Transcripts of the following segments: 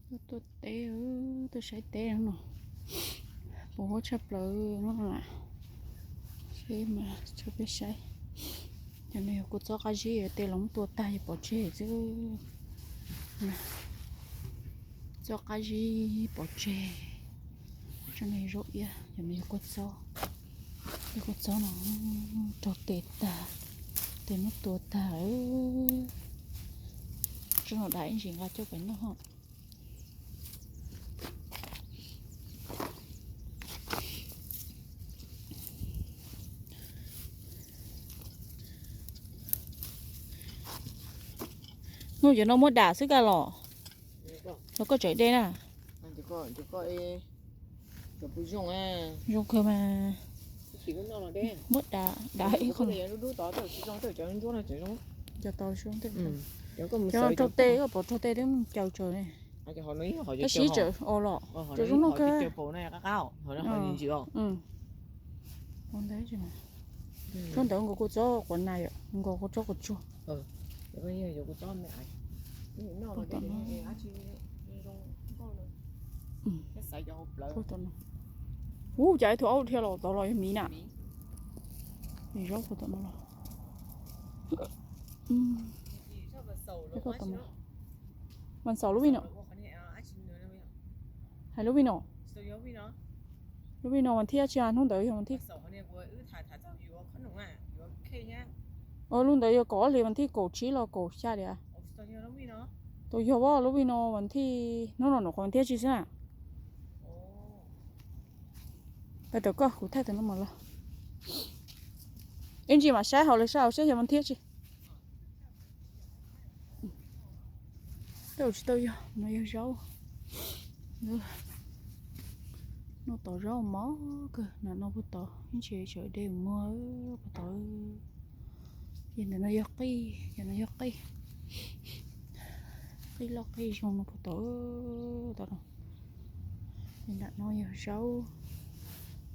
Tuaj, tuaj teb, tuaj saib teb no. Pos huab tshaj plaws no las. Seb mas tso peb saib. Cov no yog kua txob qab zib, tej los muab tua tag yog pov tseg xwb. Txob qab zib pov tseg. Tso no yog zaub iab, cov no yog kua txob. Yog kua txob no raug tes tag, tes muab tua tag. Tso no dav ib ntsis nqa coj pem noj. Hnub cov no muab dam xwb kaj los, los koj tseem de na. Zoo kawg mas. Muab dam, dam ib qho. Cov raug tes, koj pom raug tes twb mus caws tsaws ne. Tab sis tseem os los, tseem zoo noj kawg. Ua ntawd, tsob ntawd nkaus kua txob quav na yom, nkaus kua txob quav tsuag. Ub, cas ib tug aub dhia los tod los yog miv na. Miv zaub puag tom no los. Mas xaus lub vij no. Hais lub vij no. Lub vij no vas thib tsi, hnub ntawd yog vas thib. Lub ntawd yog kaum ob hlis vas thib kaum tsib los kaum xya tias. Tau yog lub vij no vas thib, hnub no nws qhov vas thib tsi xwb na. Pais tom koj, kuv thaij tom no mas los. Ib ntsis mam saib hauv lawv sab hauv seb yog vas thib tsi. Tau tsis tau yog, no yog zaub. No tom zaub mos kawg, nram no puag tod ib ntsis tseem de muag puag tod. Ces ntawm no yog qij, cov no yog qij, qij loj qij zoo no puag tod, tom no. Ces nram no yog zaub,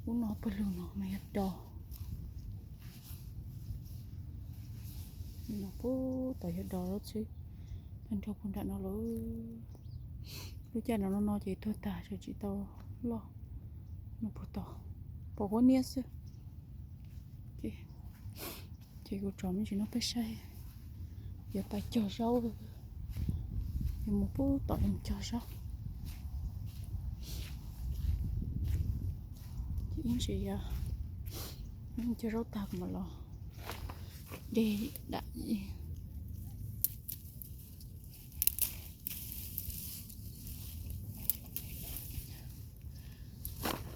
ub no pawg lug no mas yog dos. No puag tod yog dos lawm xwb, tag nrho puag nram no lawm. Lub caij no no no ces tuag tag, tsis tau loj. No puag tod, pom huab niab xwb. Ces kuv tsom me ntsis no peb saib, yuav pais cog zaub, yuav mus puag tom yuav mus cog zaub. Ces ib ntsis yog cog zaub tag kuv mam los de dam.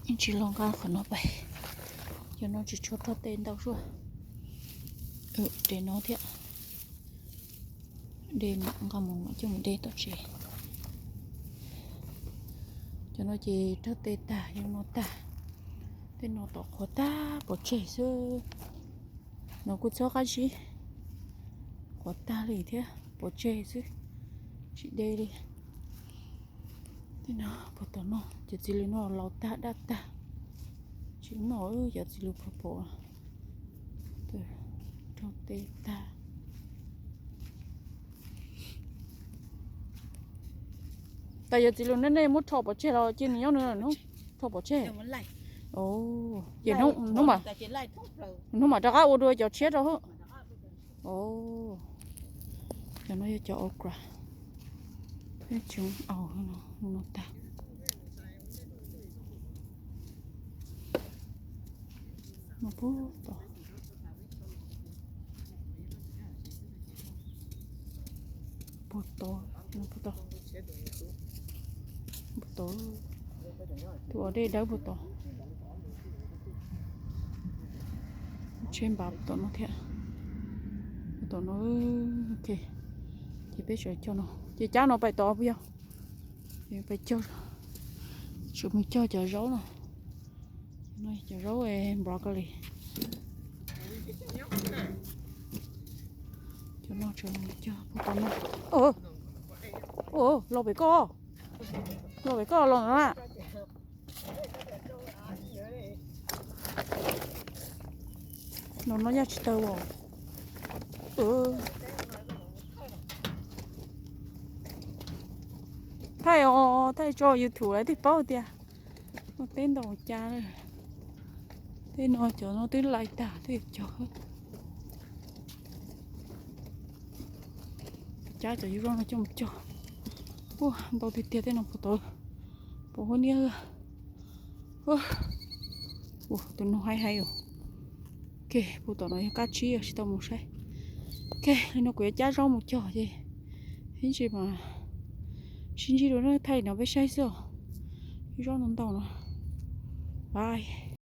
Ib ntsis los nqa qhov no pais, cov no tsis tshua rog tes ntau suaj. De no thiab, de nqa mus mam coj mus de tom tsev. Cov no ces rog tes tag, cov no tag, tej no tom qhuav tag pov tseg xwb. No kuj txhob qab zib, qhuav tag li thiab pov tseg xwb, tsis de li. Tej no puag tom no cov txiv lws no laus tag daj tag, tsis noj cov txiv lws purple, rog tes tag. Tas yog txiv lws nej, nej muab rho pov tseg los cia nws nyob nws hnub rho pov tseg. Ces hnub mam, hnub mam rov qab ua dua cov tshiab rau hwb. Cov no yog cov okra, peb tseem aus no tag. No puag tod, puag tod, puag tod, puag tod, tus uas dej dawb puag tod. Tsheb npav tom no thiab, tom no. Ok, ces peb sawv cog no ces cab no pais tod puas yog? Pais cog, tsum mus cog cov zaub no. No cov zaub broccoli. Cov no tsum mus cog puag tod no. Los pem koj, los pem koj los na. No no yaj tsis tawg os. Thaij os, thaij tso YouTube lawv thiaj paub tias ua teb ntau cas lawm. Tej no cov no twb lais tag twb yuav cog. Cab cov yus zoj no coj mus cog. Ua ntau tiag tiag tej no puas tau, puas huab niab. Ua tus no haib haib os. Ok, puag tom no yog kab tsib os, tsis tau mus saib. Ok, li no kuv yuav cab zaub mus cog ces ib ntsis mas sib ntsib dua na, thaij no peb saib xwb os. Zaub ntau ntau no. Bye.